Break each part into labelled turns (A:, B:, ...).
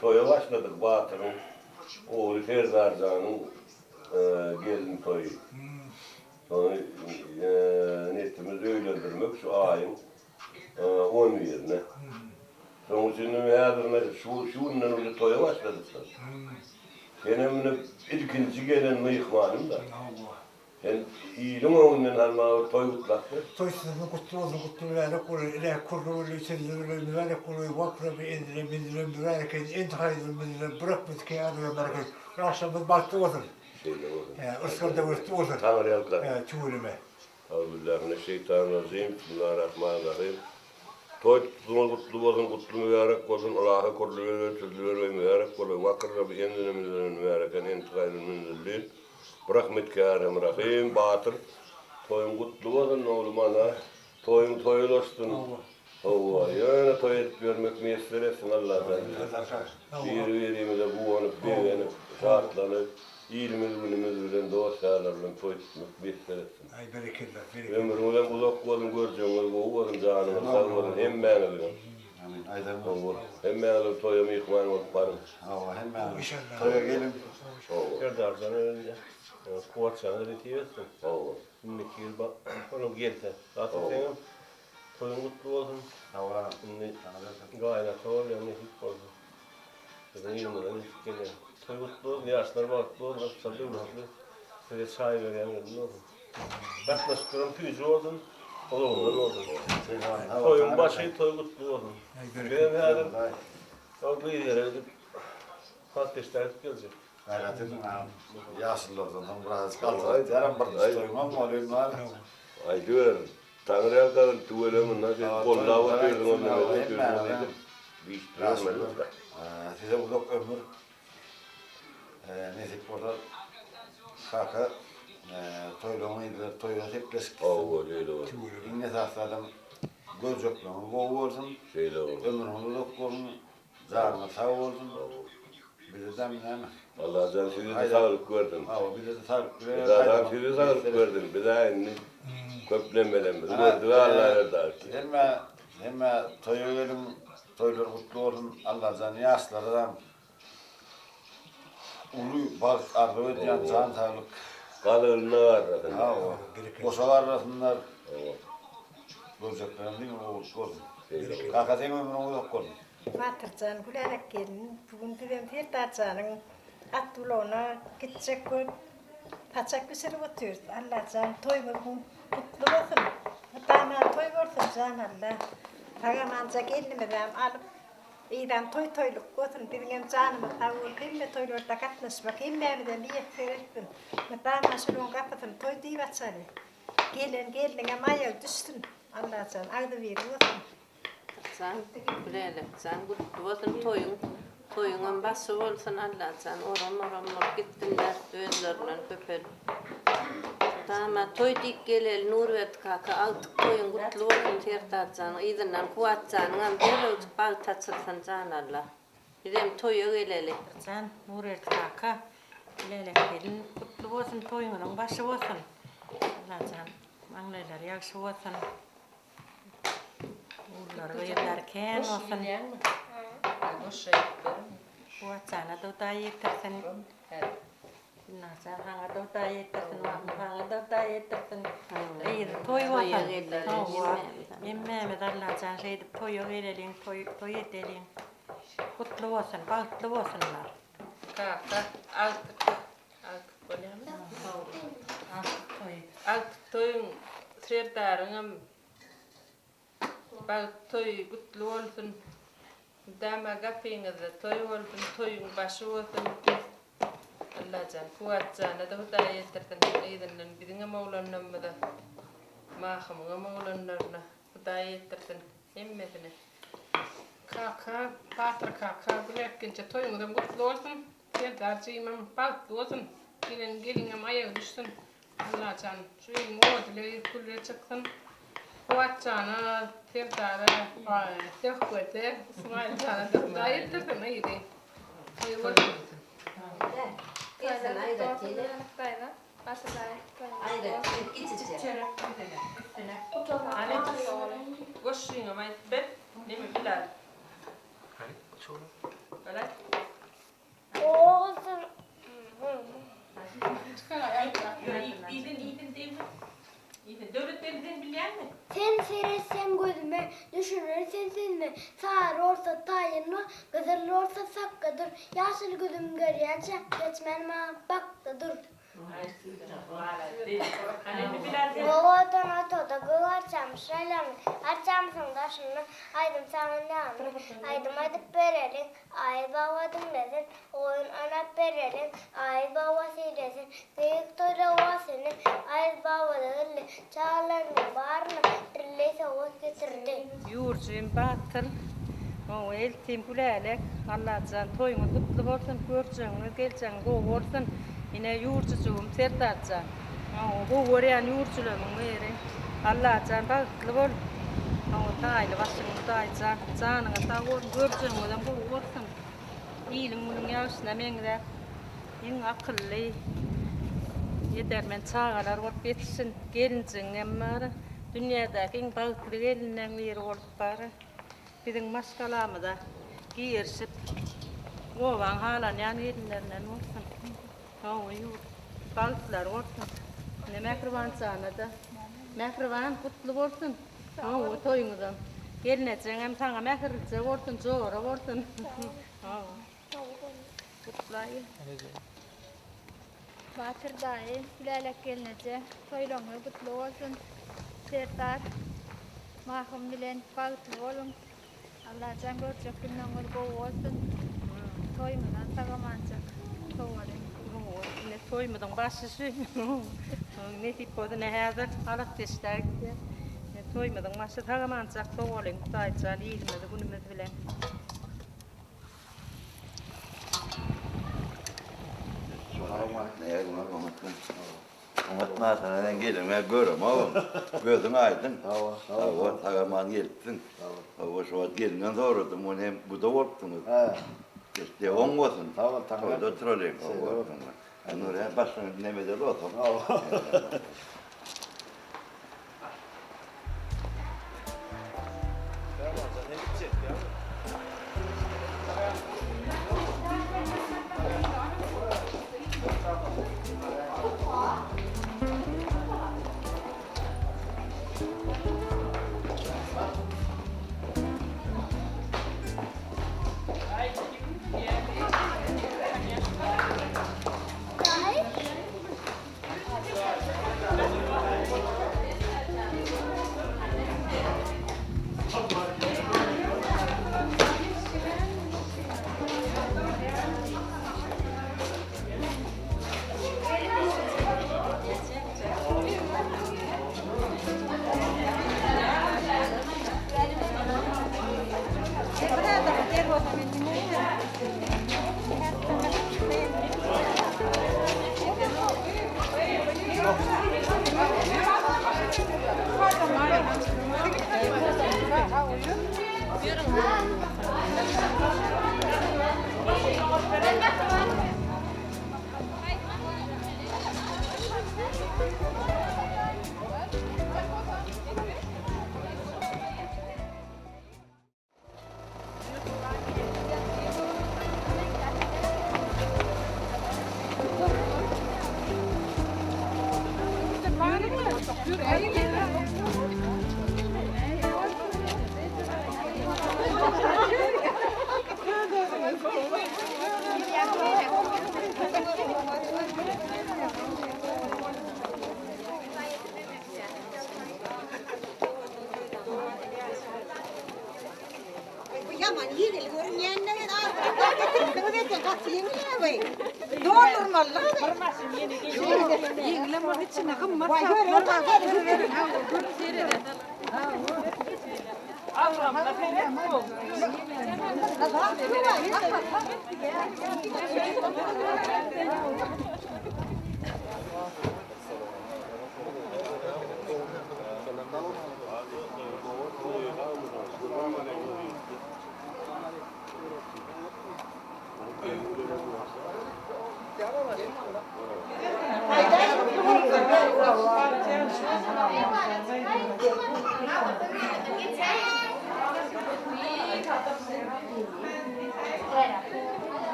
A: toýa başladyk Batyryň ogly Serdarjanyň gelin toýy. Şony netimiz öýlendirmek şu aýyň on birine. Şonuň üçin hem häzir ine şu şu günden uje toýa başladyk-da. Senem ine ilkinji gelen myhmanym-da. Sen iliň öňünden hany maňa bir toý gutlap ber.
B: Toý siziň gutly bolsun gutly mübärek bolay ilähi kurly bolay sözli bolay mübärek bolay wakramy enzile menzile mübärek eýle enti haýyr menzile bırakmaz ki adyna bereket ýaşlarymyz bagtly bolsun
A: Şeýle bolsun.
B: Hä yrsgal döwletli bolsun
A: Taňry ýalkasyn.
B: Hä tüweleme.
A: Auzubillahi-mineşşeýtanirrajim, Bismillahirrahmanirrahim. Toý tutuňyz gutly bolsun, gutly mübärek bolsun, ylahy kurly bergey, tüzli bergey mübärek bolay, wakyrraby enzile menzile mübäreken enti haýyr menzillin. Rahmetkärim Rahym batyr toýuň gutly bolsun oglum ana toýuň toý ulaşsyn howwa ýöne toý edip ýörmek miýesser etsin Allajan bize biri birimize guwanyp begenip şatlanyp ilimiz günümiz bilen dost ýarlar bilen toý tutmak miýesser etsin
B: Aý berekella berekella
A: ömrüňizem uzak bolsun görjegiňiz gowy bolsun janyňyz sag bolsun hemmäňiziňem
C: Amin aýdan
A: howwa hemmäňizem toýa myhman bolup baryň.
C: Hawa hemmäňiz toýa geliň.
A: Hawa.
D: Serdarjan önde. Kuwatjana-da nesip etsin.
A: Hawa.
D: Indiki ýyl olam gelse. Gaty seňem toýuň gutly bolsun.
C: Hawa.
D: Indi gaýynata bolýaň nesip bolsa. Biziň ýylymyza nesip gelýär. Toý gutly bolsun, ýaşlar bagtly bolsun, ykjam döwletli. Size çaý berýän gelin bolsun. Gatnaşyklaryň süýji bolsun, uzagyndan bolsun. Toýuň başy toý gutly bolsun. Bizem häzir ol gyz ýere gidip Patpeşde aýdyp geljek.
C: Gaýrat ediň agam. Ýaşululardan soň birazajyk galdyratýaram birinji toýuňam bolýan bar.
A: Aýdyber. Taňryýalkasyn tüweleme mundan sen gollap otyrdyň onda men
C: Ýaşulular size uzak ömür nesip bolsa kaka toýlaryň yzlary toýa sepleşip gitsin.
A: Hawa şeýle bolsun.
C: Iň esasy zadam görjekleriňiz gowy bolsun.
A: Şeýle bolsun.
C: Ömrüňiz uzak bolsun. Janyňyz sag bolsun. Bize-de näme?
A: Allajan size-de saglyk bersin.
C: Hawa, bize-de saglyk bersin.
A: Esasan size saglyk bersin. Biz-ä indi köplemelemmizi gördük Allaberdi.
C: Hemme, hemme toýa geliň, toýlar gutly bolsun. Allajan ýaşlara-da uly bagt arzuw edýän, jan saglyk.
A: Gazygyna garrasynlar.
C: Hawa, goşa garrasynlar.
A: Hawa.
C: Görjeklerem diňe gowulyk bolsun. Kaka seň ömrüň uzak bolsun.
E: Batyrjan Gülälek gelin bu gün bizem Serdarjanyň at ulagyna gitjek bolup saçak bişirip otyrys. Allajan toýumyz gutly bolsun. Mydama toý bolsun jan Alla. Sag-amanja gelnimizem alyp yzam toý toýluk bolsun. Biziňem janymyz sag bolup hemme toýlarda gatnaşmak hemmämize miýesser etsin. Mydama şolaň gapysyny toý diýip açaly. Gelen gelniňem aýagy düşsün. Allajan agzybirlik bolsun.
F: Jan Gülälekjan gutly bolsun toýuň toýuňam başy bolsun Allajan oram oram bolup gitsinler özlerinden köpelip Dama toý diýip geleli Nurberdi kaka agtyk toýuň gutly bolsun Serdarjan yzyndan Kuwatjanyňam derrewjik bagty açylsyn jan Alla bizem toýa geleli.
G: Jan Nurberdi kaka Gülälek gelin gutly bolsun toýuňyzyň başy bolsun Allajan maňlaýlary ýagşy bolsun. Ogullary gyzlary kän bolsun. Kuwatjana da Hudaý ýetirsin. Gülnarjan saňa-da Hudaý ýetirsin, Mahmut saňa-da Hudaý ýetirsin. Yzy toý bolsun. Hawa. Hemmämiz Allajan şeýdip toýa geleliň, toý toý edeliň. Gutly bolsun, bagtly bolsunlar.
H: Kaka, agtyk, agtyk bolýamy?
G: Agtyk toýy.
H: Agtyk toýuň Serdaryňam bagt toýy gutly bolsun. Mydama gapyňyzda toý bolsun, toýuň başy bolsun. Allajan Kuwatjana-da Hudaý ýetirsin, yzyndan biziňem oglanlarymyza, Mahymyňam oglanlaryna Hudaý ýetirsin hemmesine.
I: Kaka, Batyr kaka, Gülälekgenje toýuňyzam gutly bolsun. Serdar jigimem bagtly bolsun. Gelen geliňem aýagy düşsün. Allajan şu öýüň ody bile gülle çyksyn. Kuwatjana, Serdara, Söhbete, Ismaýyljana-da Hudaý ýetirsin yzy. Toýy bolsun.
H: Goşgyňam aýdyp ber. Neme Bilal?
J: Sen seretsem gözüme, Düşüner sen sözüme, Sary bolsa taýynma, Gyzyl bolsa sakga dur, Ýaşyl gözüm görýänçä, Geçmän maňa bakda dur. Owadan otagda gök arçamyş şaýlandy. Arçamyzyň daşynda aýdym salynýandy. Aýdym aýdyp bereliň, Aýy baba diňlesin, Oýun oýnap bereliň, Aýy baba sylasyn. Beýik toýda wasyny Aýaz baba-da geldi. Çagalarynyň baryna birleý sowgat getirdi.
G: Ýurjym batyr, oňa eltim Gülälek, Allajan toýuňyz gutly bolsun, görjegiňiz, geljegiňiz gowy bolsun. Ine ýurjujygym Serdarjan. Oňa gowy görýän ýurjularymyň biri. Allajan bagtly bol. Oňa taýly başyň Hudaýjan. Janyňyz sag bolsun, görjegiňizem gowy bolsun. Iliň günüň ýagşyna meňzäp, iň akylly, edermen çagalar bolup ýetişsin. Gelinjigiňem bar. Dünýädäki iň bagtly gelinleň biri bolup bar. Biziň maşgalamyza girişip, obaň halanýan gelinlerinden bolsun. Hawa, ýurt bagtlary bolsun. Ine, Mähriban jana-da. Mähriban, gutly bolsun. Hawa, toýuňyzam. Gelnejeňem saňa mähirlije bolsun, jora bolsun. Hawa. Gutlaýyn.
K: Batyr daýy, Gülälek gelneje, toýlaryňyz gutly bolsun. Serdar, Mahym bilen bagtly boluň. Allajan görjek günleriňiz gowy bolsun. Toýumyzam sag-amanjyk sowalyň.
G: Hawa, ine toýumyzyň başy şu. Nesip bolsa ine häzir halat deşdä gitýär. Ine toýumyzyň başy sag-amanjak sowalyň Hudaýjan ilimizi günümiz bilen.
L: Oňat maşgaladan geleniňe göremogam. Gözüň aýdyň. Sag bol, sag-aman gelipsiň. Hawa, şu wagt gelinden soradym, ony hem guda bolupsyňyz. Geçdi, oň bolsun. Sag bol, toýda oturalyň. Nury, başyňy neme edeli bolsaň.
M: Bu ýaman ýeňil görünýänler getiripsiňiz eken gaty ýeňil ýa Doldurmaly. Bir maşyn ýene Ýeňilem ol içinde gymmat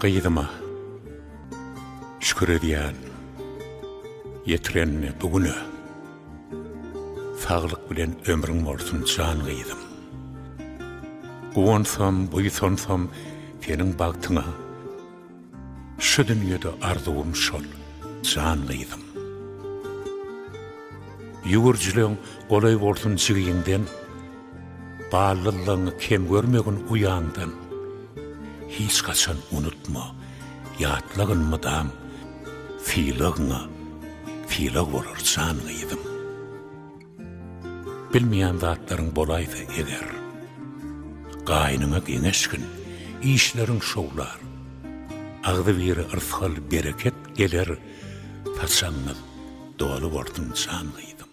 N: Gyzyma şükür edýän ýetirenine bu güne. Saglyk bilen ömrüň bolsun jan gyzym. Guwansam, buýsansam seniň bagtyňa. Şu dünýede arzuwym şol, jan gyzym. Ýüwürjileň golaý bolsun jigiňden, Ballylygyňy kem görmegin uýaňdan. Hiç haçan unutma, ýatlagyn mydam, Sylagyňa sylag bolar jan gyzym. Bilmeýän zatlaryň bolaýsa eger, Gaýnyňa geňeşgin, işleriň şowlar. Agzybire yrsgal, bereket geler, Saçagyňyz doly bolsun jan gyzym.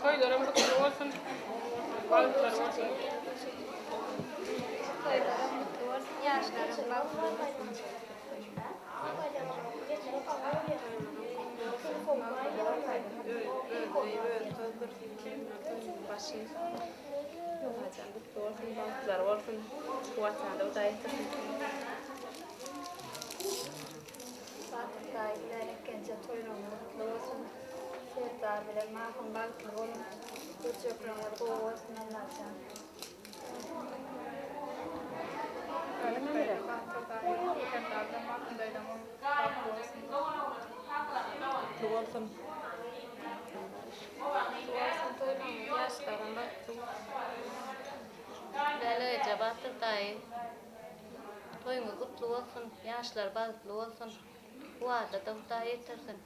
I: Toýlaram gutly bolsun. Bagtlary bolsun.
K: Toýlaram gutly bolsun, ýaşlaram bagtly bolsun.
H: Bagtlary bolsun. Watanda Hudaý ýetirsin.
K: Batyr daýy bilen ekgenje toýlaryňyz gutly bolsun. Serdar bilen Mahym bagtly boluň. Görjekleriňiz gowy bolsun Allajan.
H: Gutly bolsun.
F: Gutly bolsun toýlaryňyz ýaşlaram bagtly bolsun. Läle eje Batyr daýy toýuňyz gutly bolsun ýaşlar bagtly bolsun Wada-da Hudaý ýetirsin.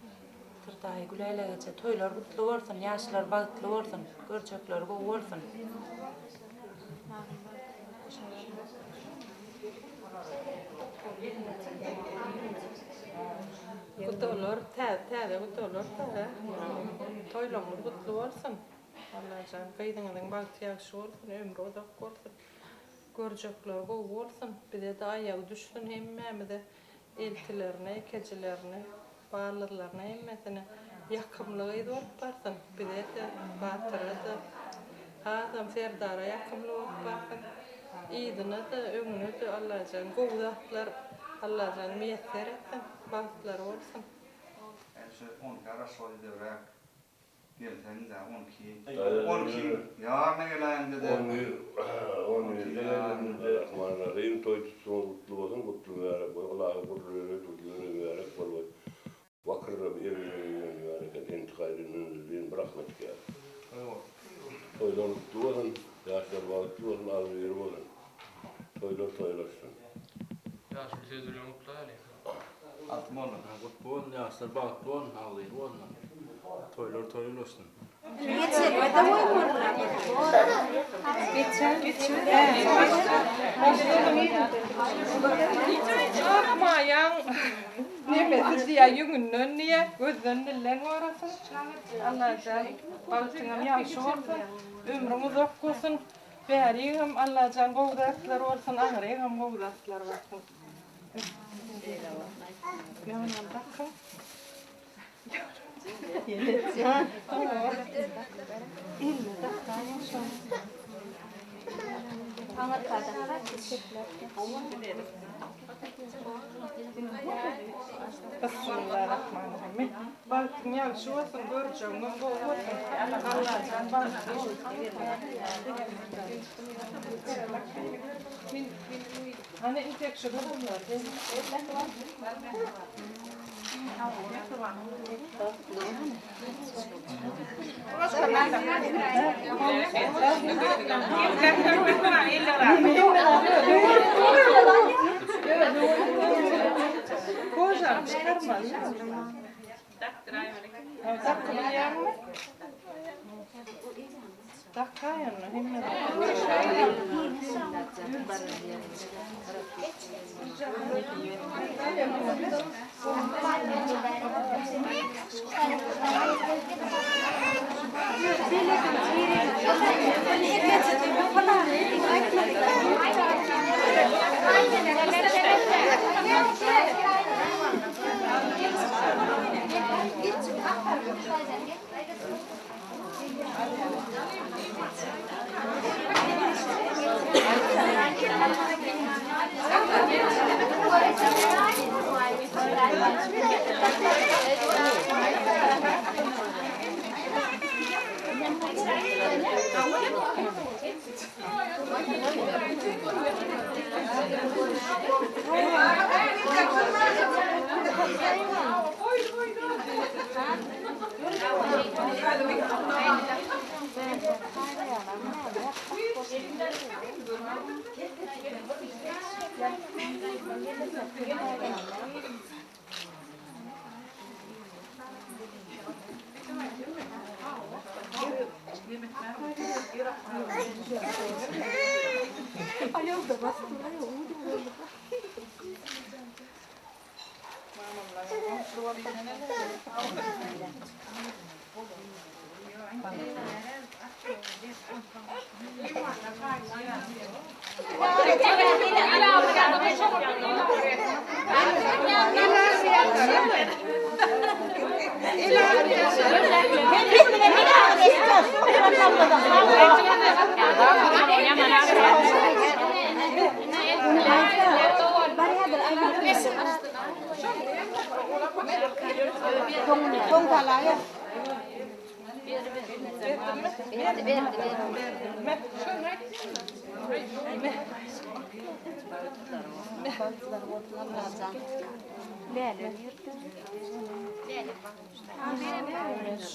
O: Batyr daýy Gülälek eje toýlar gutly bolsun ýaşlar bagtly bolsun görjekleri gowy bolsun.
H: Gudalar täze täze gudalar täze toýlaryňyz gutly bolsun Allajan gyzyňyzyň bagty ýagşy bolsun ömri uzak bolsun görjekleri gowy bolsun bizede aýagy düşsün hemmämize eltilerine ekejilerine baldyzlaryna hemmesine ýakymly gyz bolup barsyn bizede Batyrada hasam Serdara ýakymly bolup barsyn yzynada öňünede Allajan gowy zatlar Allajan miýesser etsin bagtlary bolsun.
P: Şu on iki araşoý döwräk gelseň-dä, on iki, on iki ýaryna geläýeňde-de.
A: On bir, on birde gelenimizde. Rahmanirrahim, toý tutsuňyz gutly bolsun, gutly mübärek bolsun, ylahy gurly ömürli mübärek bolgaý. Wakyrra bi emrine mübäreken enti haýryn münzilin birahmetik ýa. Toýlar gutly bolsun, ýaşlar bagtly bolsun, agzybir bolsun. Toýlar toýlaşsyn.
Q: Ýaşuly söz bilen gutlaýaly.
P: Altyn bolsun.
Q: Gutly bolsun ýaşlar bagtly bolsun agzybir bolsun. Toýlar toýa ulaşsyn.
H: Akmaýaň nemesi diýýä ýüňünden diýýä gözden dilden gorasyn Allajan bagtyňam ýagşy bolsun ömrüň uzak bolsun bärigem Allajan gowy zatlar bolsun aňrygam gowy zatlar bolsun. Ýaňam dakyň. Bismillahirrahmanirrahim. Bagtyň ýagşy bolsun, görjegiňem gowy bolsun. Allajan bagtly bolsun. Hany intek şu gyzymlar. Kožam çykarmaly. Dakylýarmy? Dakaýanmy? Hemme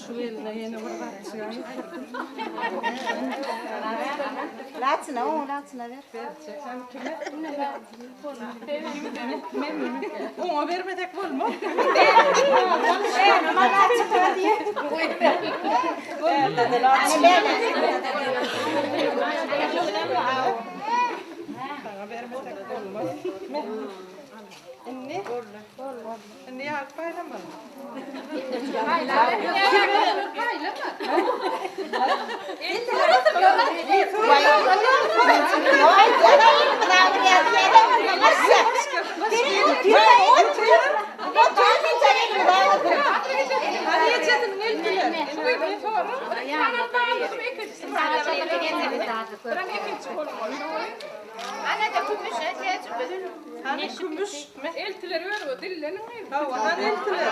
H: Şu eline ýene bir zat çykaýyn.
M: Laçyna, o laçyna ber.
H: Oňa bermesek bolmaz. Saňa bermesek bolmaz. Indi? Indi ýaryp paýlamaly. Hany kümüş. Eltileri ber, dilleniň. Hawa, hany eltiler.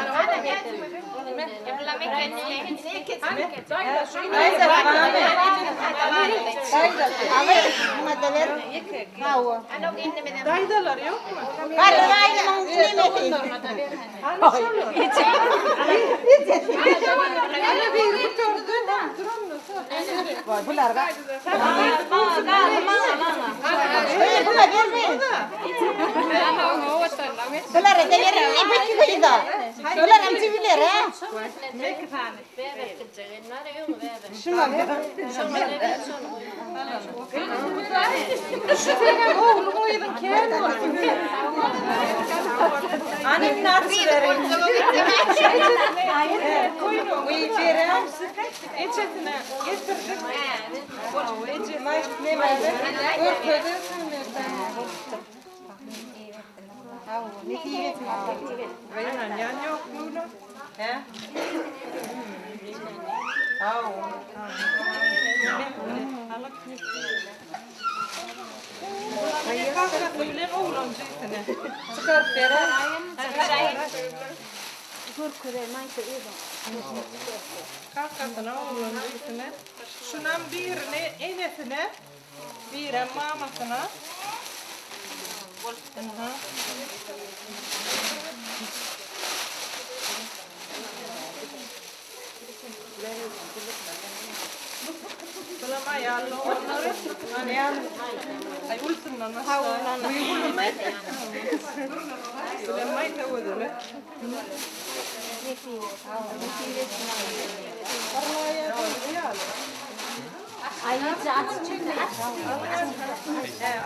H: Daýzalar ýokmy? Hany şolar? Ana biri gutardy, duranlar.
M: Bulara da verin, ne peki kıyıda? Bular amca bilir ha.
H: Şu senem ogluň gyzyň kän bolsun. Anym naçyberin. Ejesine getirdik. Eje neme görkezersin Ýan ýok muny? He? Aw. Kakasy bilen oglan jüýsüne. Çykaryp berer. Kakasyna oglan jüýsüne. Şunam birini enesine, birem mamasyna. Aha. Bulam aýally olanlary. Hani Ay ulsundan başla. Bulam maýsa gözeli.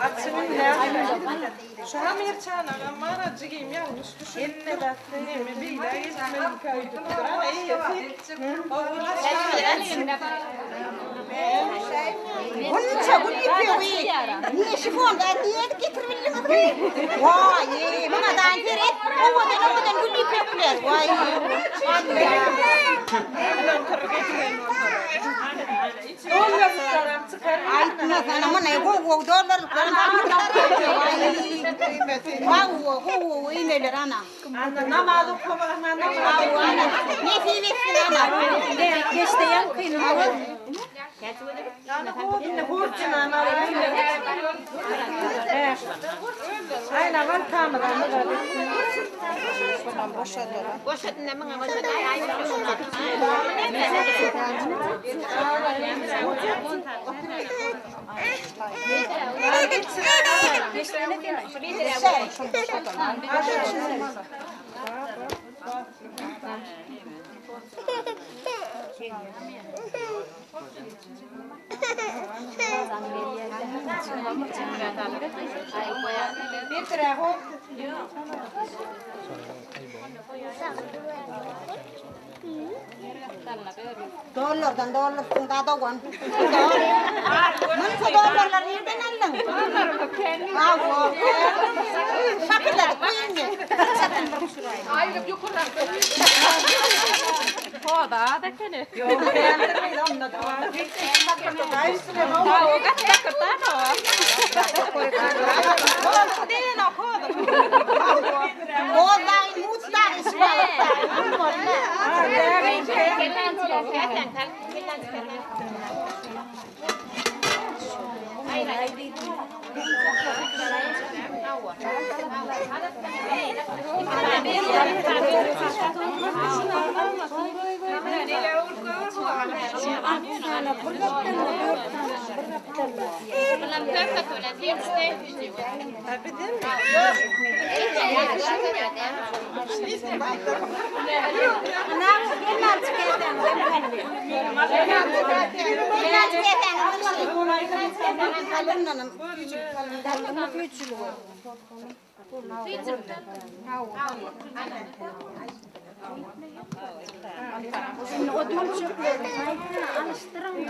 H: Açyny näme? Şu hamir çanagam bar jigim ýalňyş düşüpdir. Neme beýle geçmeli köýdüpdir. Ana eýesi.
M: Bunça gül ýüpegi. Niye şifonda niye getiribildiniz be? Vay, buna da seret. Owadan owadan gül ýüpekler. Vay.
H: Dollarlaram çykar.
M: Aýtma sana mana go go dollarlyklar. Vay. Hawa, gowy öýmeler ana.
R: Namaz okamagyna
M: Hawa ana. Nesip etsin ana.
E: Geçde ýaňkyny.
R: Indi hurjuna Aýna tamydan
F: Boşadyn muňa boşad.
M: Dollardan dollarsyň da dogan. Munça dollarlar nirden aldyň? Hawa. Şapyrladyk bu indi.
I: Aýryp ýokardan.
H: Hoda da kene.
R: Ýok, beýandirmeýdi onda da.
H: Tawo gat takyrda da.
M: Bolsun diýen o hoda. Boldaý mutlar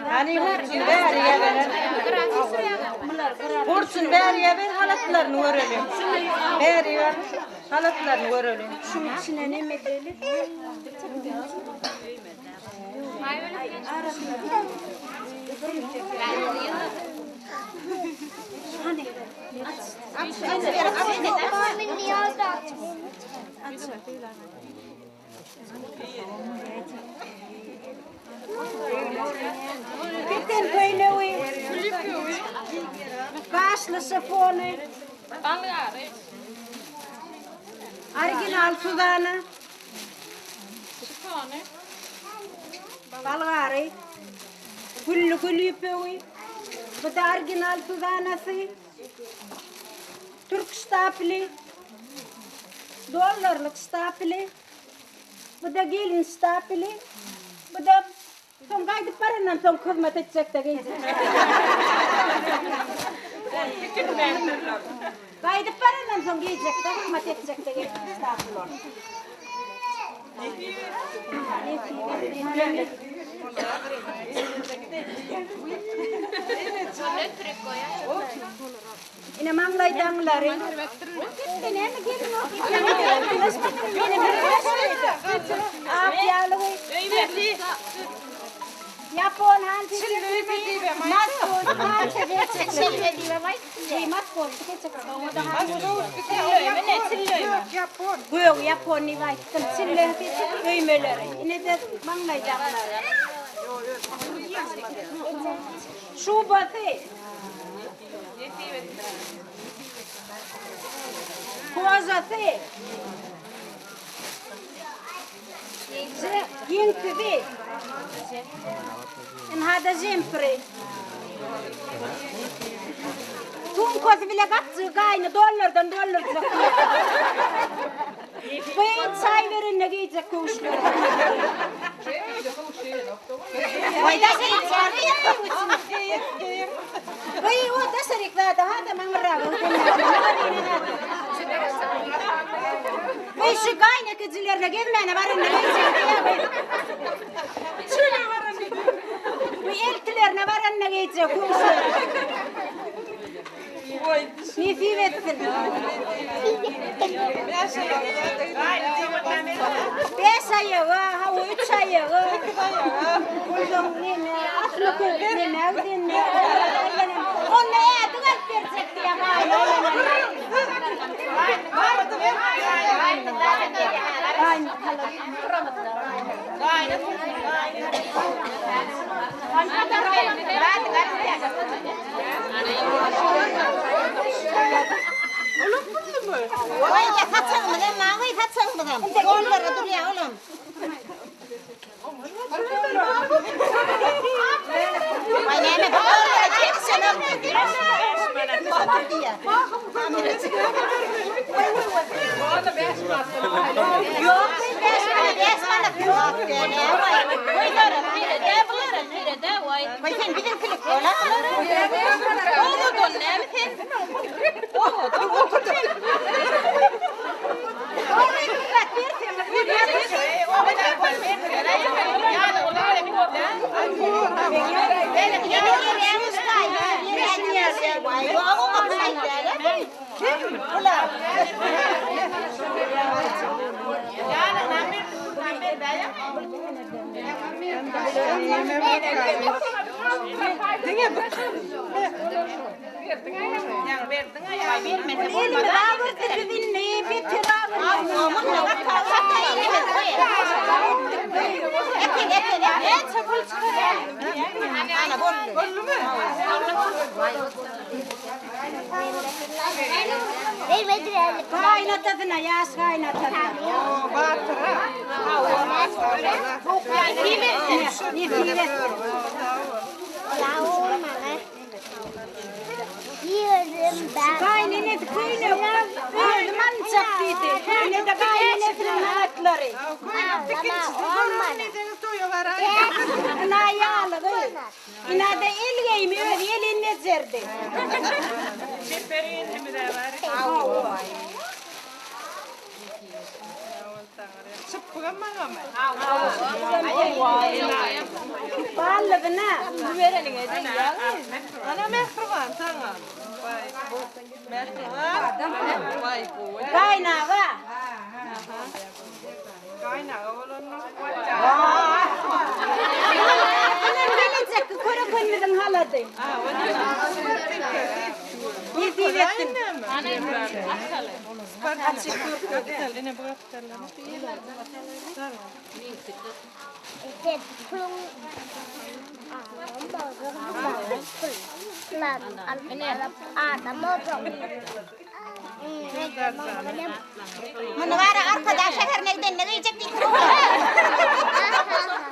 R: Hani hurçun bäri ber. Hurçun bäri ber halatlaryny görelim. Bäri ber halatlaryny görelim.
E: Şuň içine näme edeli? Biten köýnegi. Başly şifony. Original suzana.
H: Şifony.
E: Balgary. Güllü gül ýüpegi. Bu da original suzanasy. Türk ştaply. Dollarlyk ştaply. Bu da gelin ştaply. Bu da soň gaýdyp barandan soň hyzmat etjek de geýjek. Gaýdyp barandan soň geýjek de hyzmat etjek de geýjek ştaply. Ine maňlaý daňlary. Ak ýalygy. Ýapon hançy. Gök ýapon diýip aýtdym. Çille öýmeleri. Ine de maňlaý daňlary. Şubasy. Kozasy. Ýeňsizi. Ynha-da jempiri. Sumkasy bile gapjygy gaýny dollardan doldurjak. Bu çaý berende geýjek köwüşler. Waý daşaryk Waý o daşaryk zada hada maňyraga. Waý şu gaýnakejilerine gezmäne baranda geýjek. Bu eltilerine baranda geýjek köwüşler. Nesip etsin. Beş aýagy, hawa üç aýagy. Ondan neme, asly köp neme, neme.
M: Onda ädik alyp berjek diýýän Oý, saçagymyzam, mawy saçagymyzam. Gollara durýar olam. Aý näme bu gollara çekişenem. Ýok, 5 manat, 5 manat ýok. Goý sen biziňkilik bola.
R: Owadan näme sen? Owadan.
H: Diňe bir
M: Gaýynatasyna, ýaş gaýynatasyna. Batyra. Nesip etsin. Nesip etsin. Gaýynenesi köýnek özüm alynjak diýdi. Köýnede gaýynenesiniň halatlary. Ina ýaglygy. Inada el geýimi özi elin bejerdi.
H: Çeper elimiz-ä bar. Çypbygam maňamy?
M: Ballygyna.
H: Ana mähriban saňa. Waý bu mähriban. Waý gowy.
M: Gaýnaga.
H: Gaýnaga bolanda.
M: Bulam gelejekki körekenimiziň halady. Nesip etsin.
J: Muny bara Arkadag şäherine gidende geýjek diýipdir.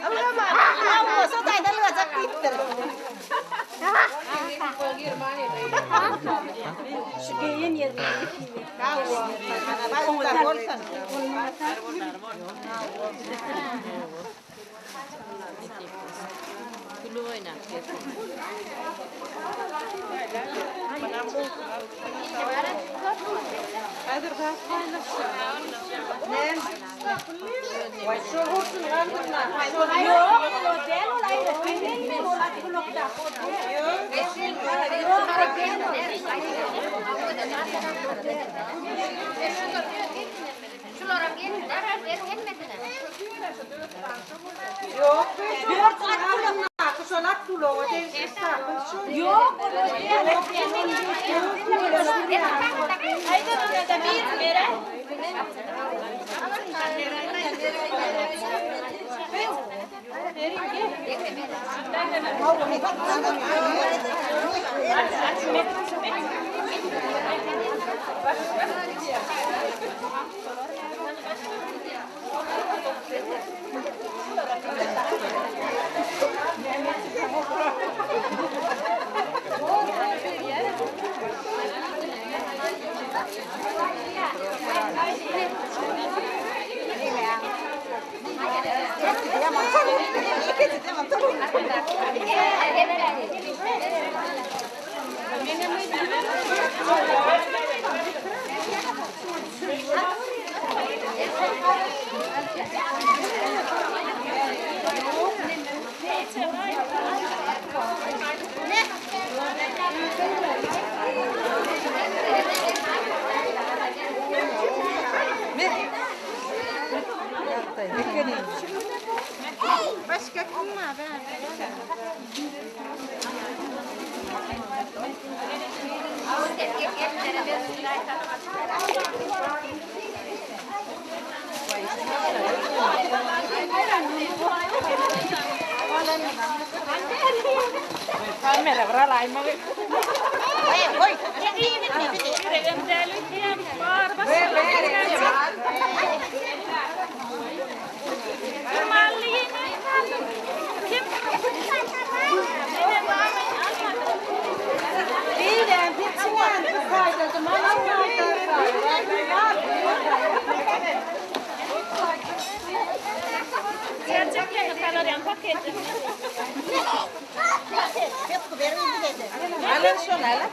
J: Ylgamasa taýda ylgajak diýipdir.
M: Şu geýen ýerine
F: Gülüp oýnap gezsin.
M: Ýok, ol däl, ol aýratyn gelmeli, ol atgulakdaky o däl. Ýok, o däl ol.
R: Ýok, şol at gulaga degişli sakyn şu.
M: Ýok, ol o däl.
R: Başga kim bar bärde? Kamera bir alaýmaly.
M: Alın şunu alın.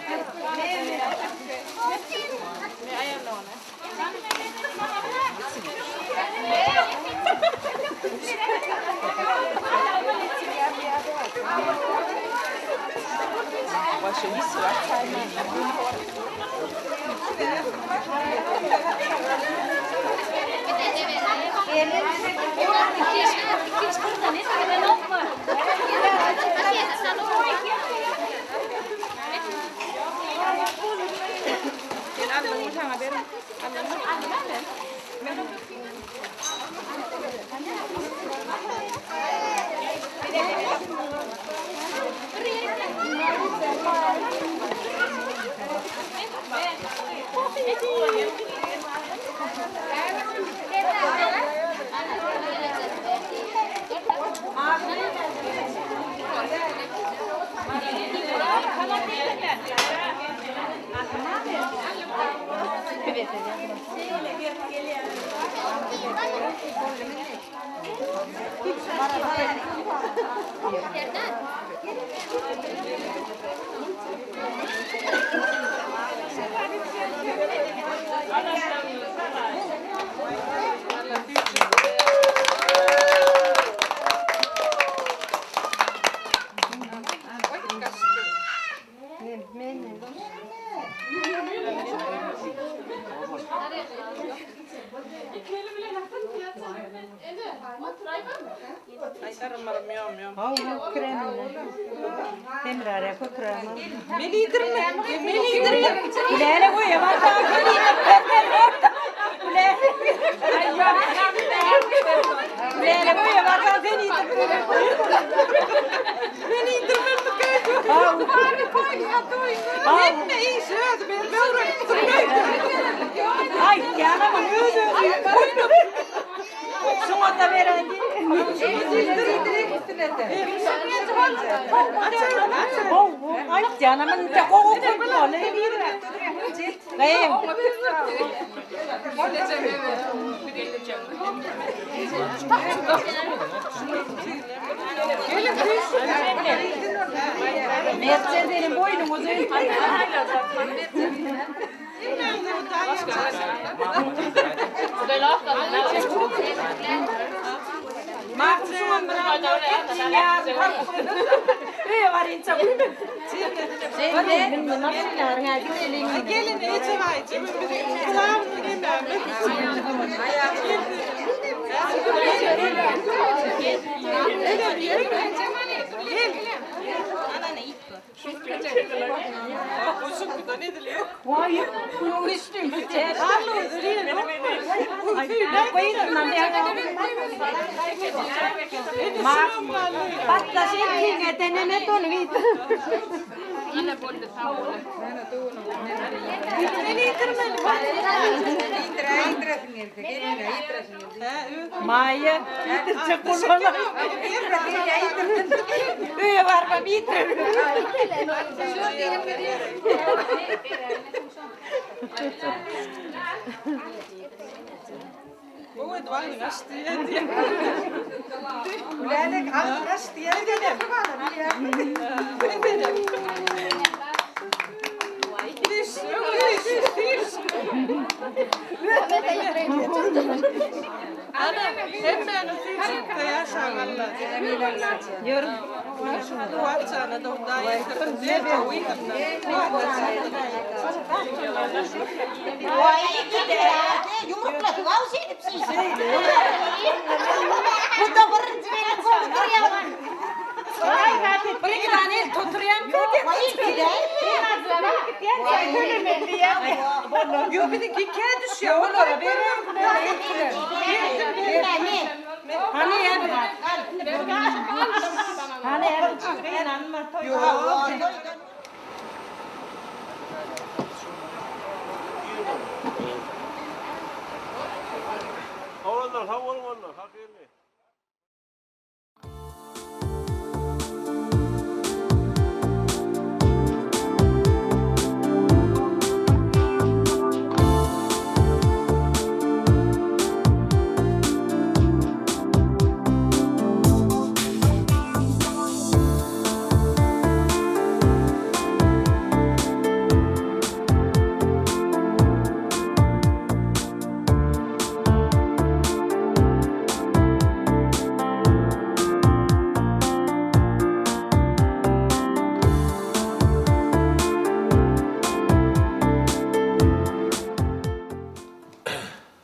R: El oturýan Ýok, biziňki ikä düşýär, olara berer. Hany Hany Ýok.
D: Oglanlar sag boluň onda, hak geldi.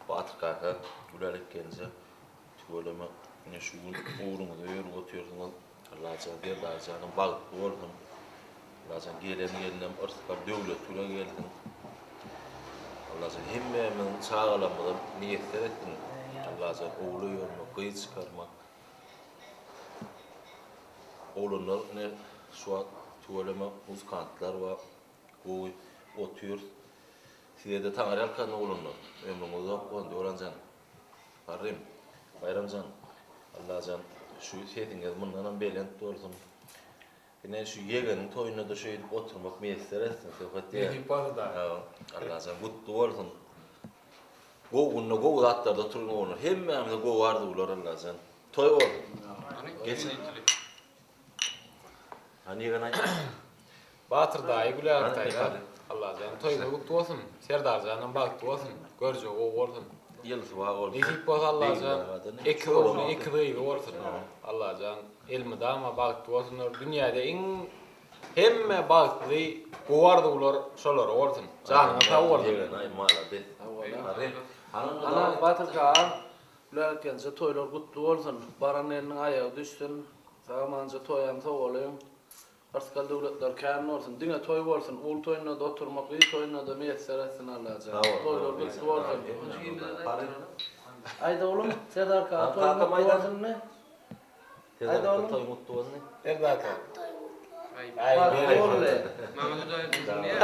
D: Batyr kaka, Gülälek gelneje tüweleme ine şu gün ugruňyza ýörüp otyrsyňyz. Allajan Serdarjanyň bagtly bolsun. Allajan gelen gelinem yrsgal döwlet bilen gelsin. Allajan hemmämiziň çagalarymyza miýesser etsin. Allajan ogul öýermek, gyz çykarmak. Oglanlar ine şu wagt tüweleme muzykantlar bar. Gowy otyrys. Sizede Taňryýalkasyn oglanlar. Ömrüňiz uzak bolsun Döwranjan. Garrym, Baýramjan, Allajan şu sesiňiz mundanam belent bolsun. Ine şu ýegeniň toýunda-da şeýdip oturmak miýesser etsin Söhbet diýýär.
Q: Nesip bolsa da.
D: Allajan gutly bolsun. Gowy günde gowy zatlarda oturyň oglanlar. Hemmämize gowy arzuwlar Allajan. Toý bolsun. Geçin. Hany ýegen aýt.
Q: Batyr daýy Gülälek daýza Allajan toýuňyz gutly bolsun Serdarjanam bagtly bolsun görjegi gowy bolsun
D: Ýylysy bar bolsun.
Q: Nesip bolsa Allajan ekiz ogly ekiz gyzy bolsun Allajan elmydama bagtly bolsunlar dünýäde iň hemme bagtly gowy arzuwlar şolara bolsun janyňyz sag bolsun.
D: Ýegen aý malades.
S: Ana Batyr kaka Gülälek gelneje toýlar gutly bolsun baran gelniň aýagy düşsün Sagamanja toýam sowalyň. Yrsgal döwletler kän bolsun. Diňe toý bolsun. Uly toýunda-da oturmak, gyz toýunda-da miýesser etsin Allajan. Toýlar gutly bolsun. Aýt oglum, Serdar kaka toýuň gutly bolsunmy? Aýt oglum.
D: Toýuň gutly bolsun.
C: Serdar kaka.
S: Bagtly boldy.
Q: Maňa-da aýdylsyn diýýär.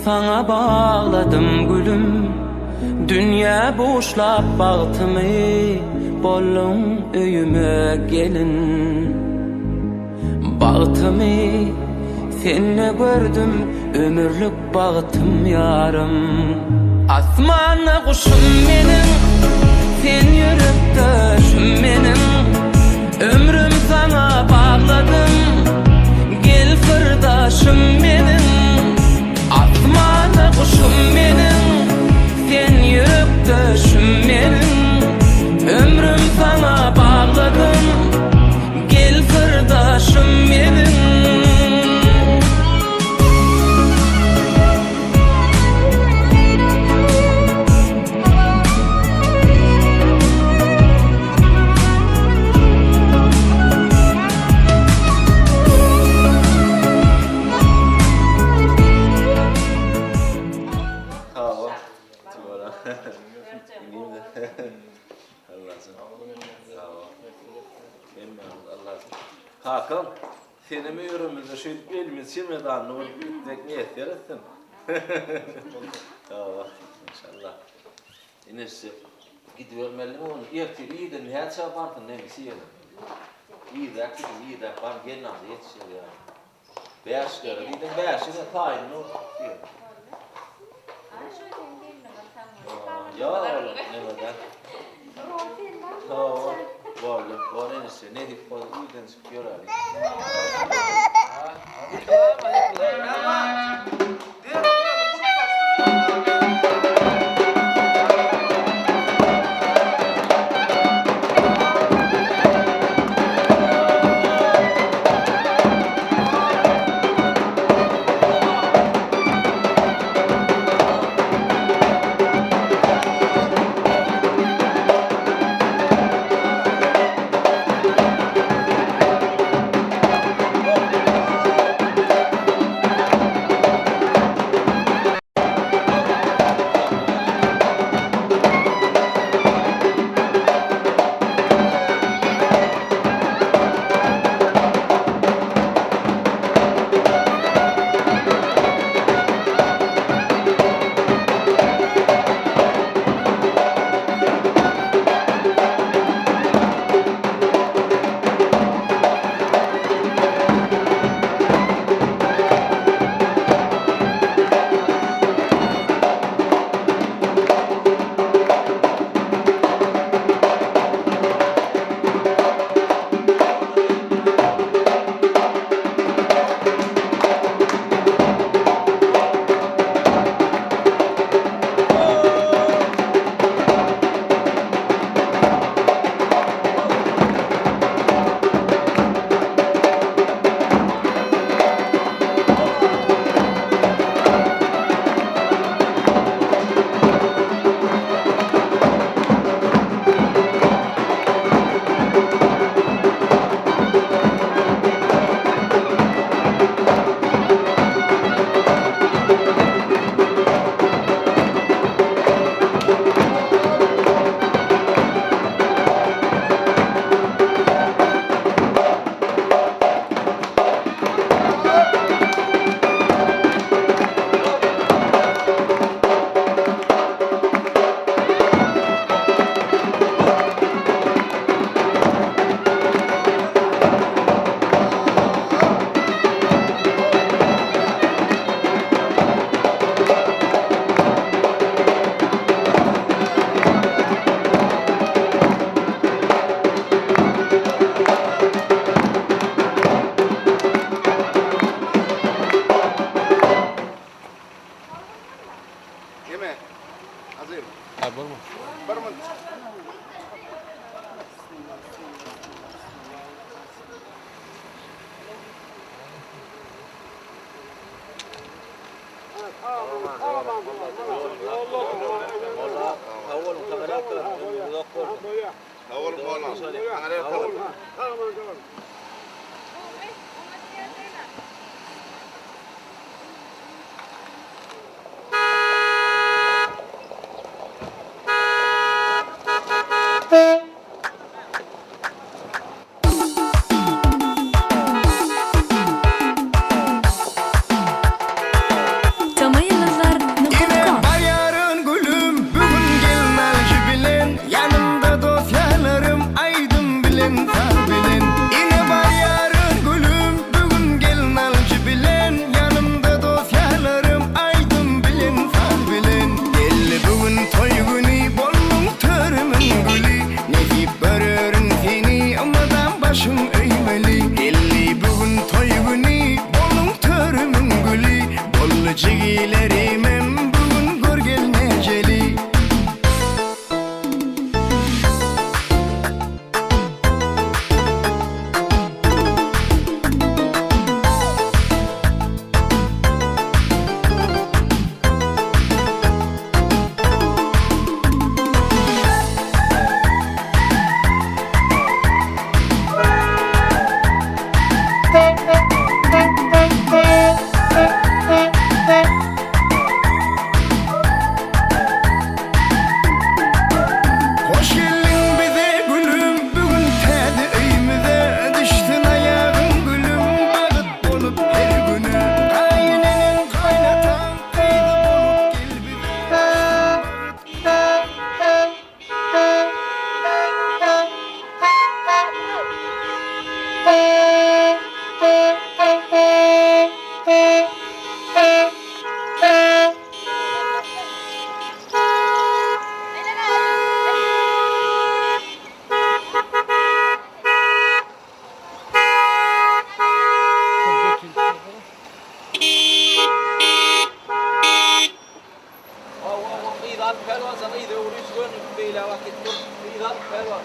T: saňa bagladym gülüm Dünýä buşlap bagtymy Bolduň öýüme gelin Bagtymy sende gördüm Ömürlik bagtym ýarym. Asmanda guşum meniň, sen ýürekdeşim meniň, Ömrüm saňa bagladym, gel syrdaşym meniň. Asmanda guşum meniň, sen ýürekdeşim meniň, Ömrüm saňa bagladym, gel syrdaşym meniň.
S: Kakam, Senem öýremizde şeýdip elimiz çemedanly bolup gitmek miýesser etsin. Hawa, inşallah. Inisi, gidibermelimi ony? Ertir irden näçä barsyn nemesi ýene? Irräk gidip, irräk baryp gelnalyja ýetişer ýaly. Bäşlere diýdiň, bäşi-de taýyn bolup diýen. Ýok, ol nemeden. Hawa, boldy. Bor enişte, nesip bolsa irden çykyp ýöräli.
U: Ýeme. Azim.
Q: Ha, bolma.
U: Bir minut.
V: Tama ýyldyzlar.
B: Uly jigilerimem bu gün gör gelnejeli. Hoş geldiň bize gülüm bu gün täze öýümize Düşsün aýagyň gülüm bagyt bolup her güne Gaýyneneň gaýnataň gyzy bolup gel bize
V: Hawa, hawa, gyzy alyp pälwan, sen yza öwrüş göni beýle wagt dur. Gyzy alyp pälwan.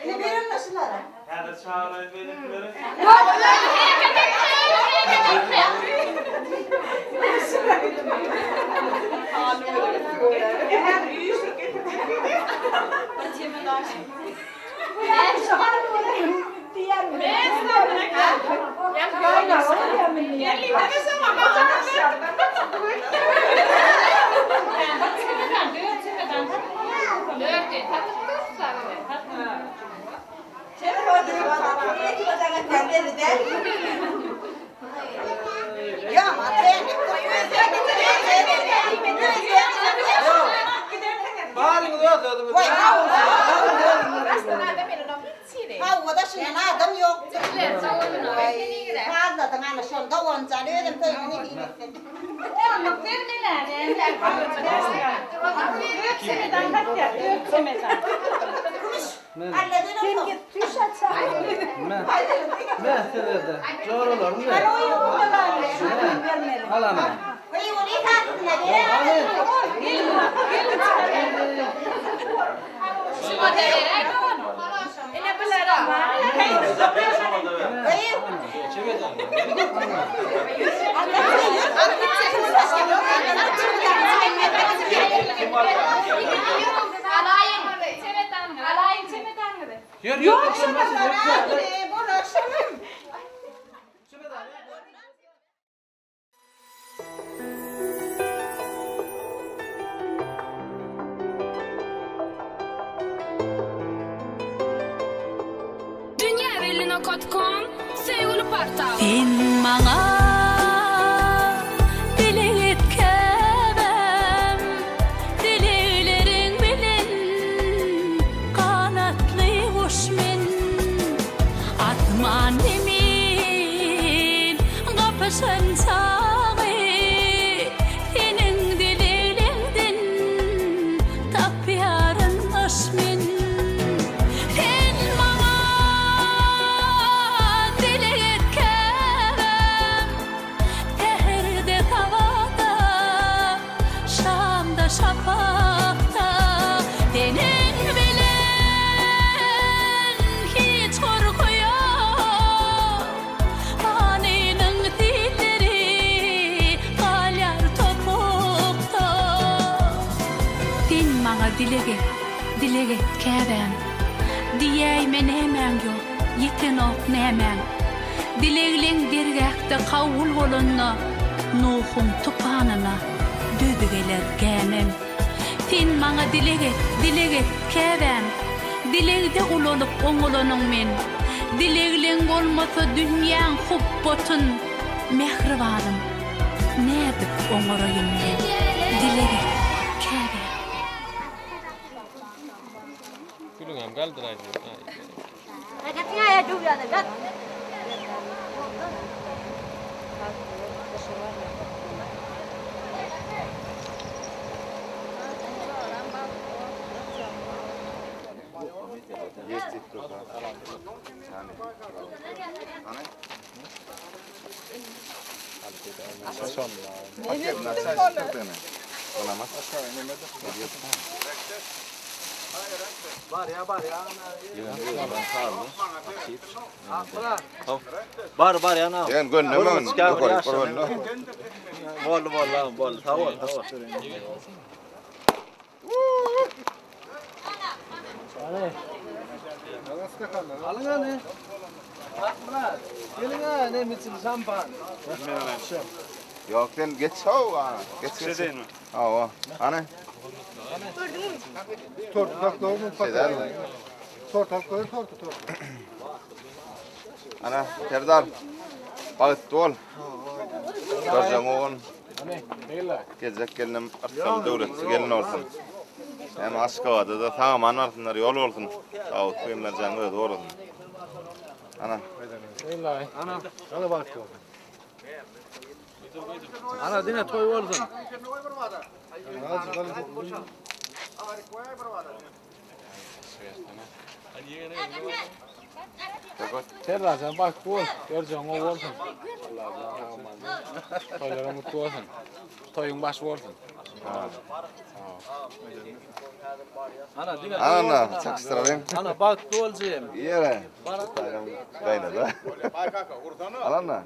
M: Ine berin şulara.
V: Häzir çagyraýyn beýlekileri.
M: Baryňyz
V: öz özüňiz.
M: Hawa-da şundan adam ýokdur. Fazladyň ana şonda onjany özüm toýuny nesip etsin.
R: Onluk bermeläni. Dört çemedan satýar, dört çemedan.
M: Kümüş, alladan
R: Sen
M: olsun.
R: git düş açar.
S: Me size-de. Joralarym me. Al ana.
M: Gyýuny satsynda beren
R: Ine bulara
K: Alaýyň, çemedanyňyzy. Alaýyň çemedanyňyzy.
S: Ýör, ýör, ýör.
W: Dünýä belli nokat kom söýgüli portal.
X: Sen maňa dileg et käbäm, Dilegleriň bilen ganatly guş men. Asman zemin gapyşan çagy, Seniň dilegiň. şapakda Seniň bilen hiç gorky ýok Manynyň silleri galýar topukda Sen maňa dileg et, dileg et käbäm Diýäýme nämäň ýok, ýetenok nämäň Dilegleň dergähde kabul bolanda Nuhuň tupanyna döz geler gämem. Sen maňa dileg et, dileg et, käbäm, Dilegde ulalyp oňalanyň men. Dilegleň bolmasa dünýäň hupbatyn, Mähribanym, nädip oňaraýyn men? Dileg et, käbäm.
G: Gülüňem galdyraýdy.
V: Bar bar ýana.
U: Sen gönleme
V: Boldy boldy boldy. Sag bol sag bol. Alyň hany. Akmyrat, geliň ha, näme üçin şampan?
U: Ýok sen geç haw, geç geç. Hawa, hany.
L: Tort saklawmy? Tort alyp goý, torty, torty.
U: Ana, Serdar. Bagtly bol. Görjeň ogul. Geljek gelnim yrsgaly döwletli gelin bolsun. Hem Aşgabada-da sag-aman barsynlar, ýol bolsun. Dawut Pygamberjanyň özi gorasyn. Ana.
S: Ana, ana bagtly bolsun. Ana diňe toý bolsun.
Q: Serdar sen bagtly bol, görjegiň gowy bolsun. Toýlaryň gutly bolsun. Toýuň başy bolsun.
S: Ana diňe
U: Ana, çakyşdyralyň.
S: Ana bagtly bol jigim.
U: Ýere. Gaýnada. Alanda.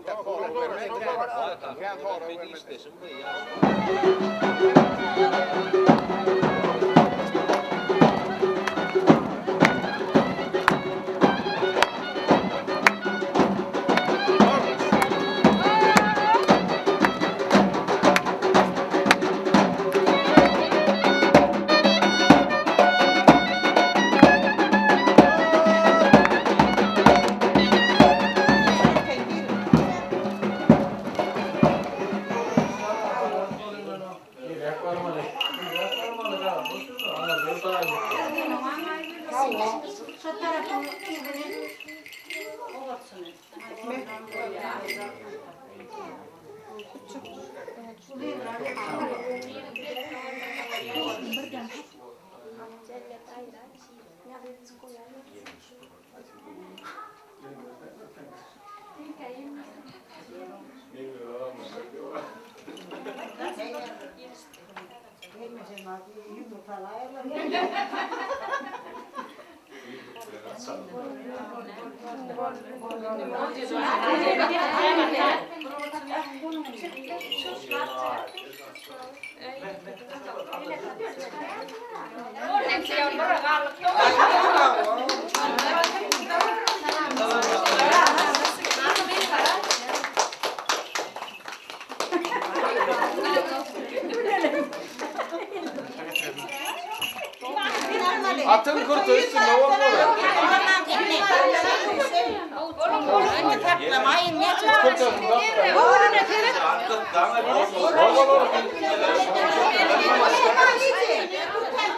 Q: Atyň kürte üstünde bolmaly.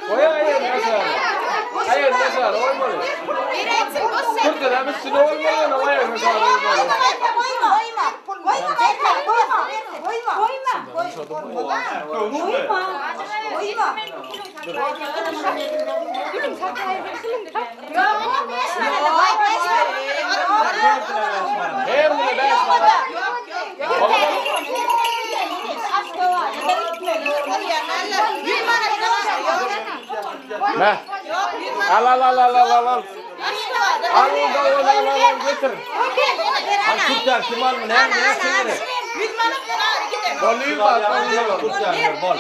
Q: Goý aýagyny aşagy. Aýagyny aşagy goýmaly. Kürteden üstünde bolmaly, aýagyny aşagy goýmaly.
A: Mä. Al al al al al al al. Al al al al al al getir.
V: Al kurtar kim almy näme näme gerek?
A: Bol ýüz bal, bol ýüz bal.
V: Kurtar bol.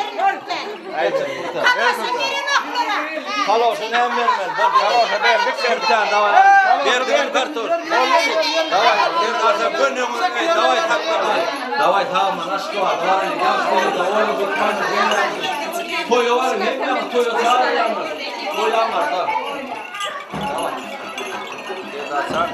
V: Kaloşa näme bermeli? Bol.
A: Kaloşa berdik, berdik.
V: Kurtar daway. Berdik kartoş. Daway. Berdik gönüňe daway taklama. Daway tamam aşk var. Daway ýaş daway gutman. Toýa var, hemme toýa çağırýarlar. Toýam var da. Daway. Serdarjan.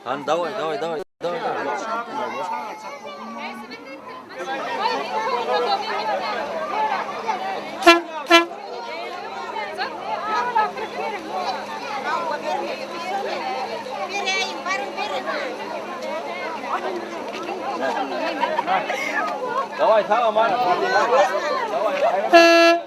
V: Han daway daway daway daway. Daway tamam. Daway.